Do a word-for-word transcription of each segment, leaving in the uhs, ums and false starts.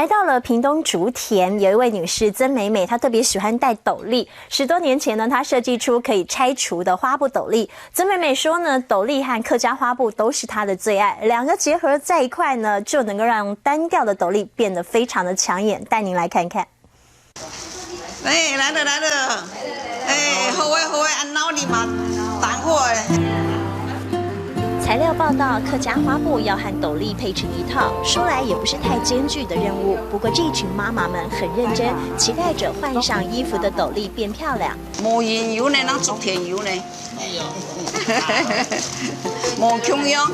来到了屏东竹田，有一位女士曾美美，她特别喜欢戴斗笠。十多年前呢，她设计出可以拆除的花布斗笠。曾美美说呢，斗笠和客家花布都是她的最爱，两个结合在一块呢，就能够让单调的斗笠变得非常的抢眼。带您来看看。哎，来了来了，哎，好诶好诶，俺老弟嘛，打火诶。材料报道，客家花布要和斗笠配成一套，说来也不是太艰巨的任务。不过这群妈妈们很认真，期待着换上衣服的斗笠变漂亮。无印有呢，人竹田有呢，无共样，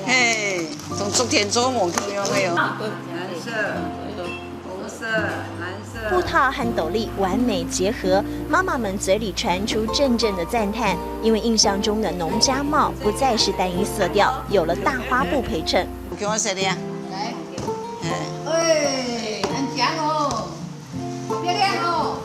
嘿，同竹田做无共样个哦。蓝色、红色、蓝色。布套和斗笠完美结合，妈妈们嘴里传出阵阵的赞叹，因为印象中的农家帽不再是单一色调，有了大花布陪衬。有共样色的啊？来，哎，哎，很强哦，漂亮哦。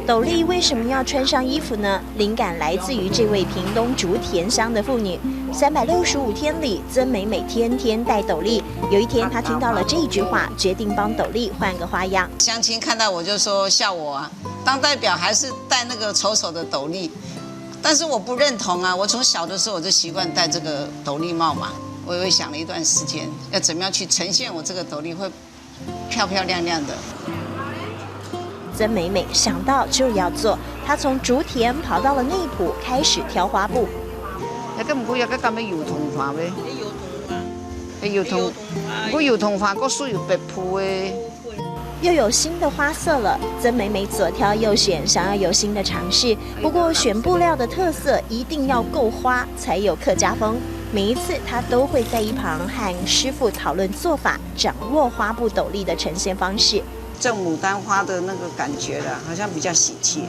斗笠为什么要穿上衣服呢？灵感来自于这位屏东竹田乡的妇女。三百六十五天里，曾美美天天戴斗笠。有一天，她听到了这句话，决定帮斗笠换个花样。乡亲看到我就说笑我啊，当代表还是戴那个丑丑的斗笠，但是我不认同啊。我从小的时候我就习惯戴这个斗笠帽嘛，我也想了一段时间，要怎么样去呈现我这个斗笠会漂漂亮亮的。曾美美想到就要做，她从竹田跑到了内埔，开始挑花布。那个毋过要个敢要油桐花呗？油桐花，哎，油桐，油桐花，不过油桐花个树有白铺诶。又有新的花色了，曾美美左挑右选，想要有新的尝试。不过选布料的特色一定要够花，才有客家风。每一次她都会在一旁和师傅讨论做法，掌握花布斗笠的呈现方式。这牡丹花的那个感觉啦，好像比较喜气，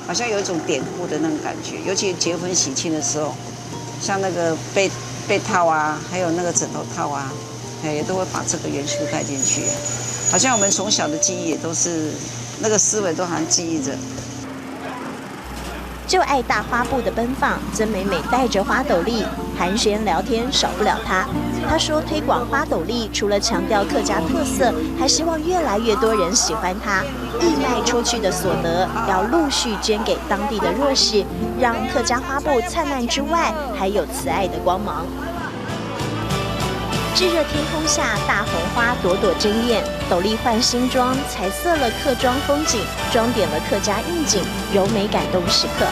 好像有一种典故的那种感觉，尤其结婚喜庆的时候，像那个被被套啊，还有那个枕头套啊，哎，也都会把这个元素带进去。好像我们从小的记忆也都是那个思维都好像记忆着。就爱大花布的奔放，曾美美戴着花斗笠，寒暄聊天少不了她。她说，推广花斗笠除了强调客家特色，还希望越来越多人喜欢它。义卖出去的所得要陆续捐给当地的弱势，让客家花布灿烂之外，还有慈爱的光芒。炙热天空下，大红花朵朵争艳，斗笠换新装，彩色了客庄风景，装点了客家应景，柔美感动时刻。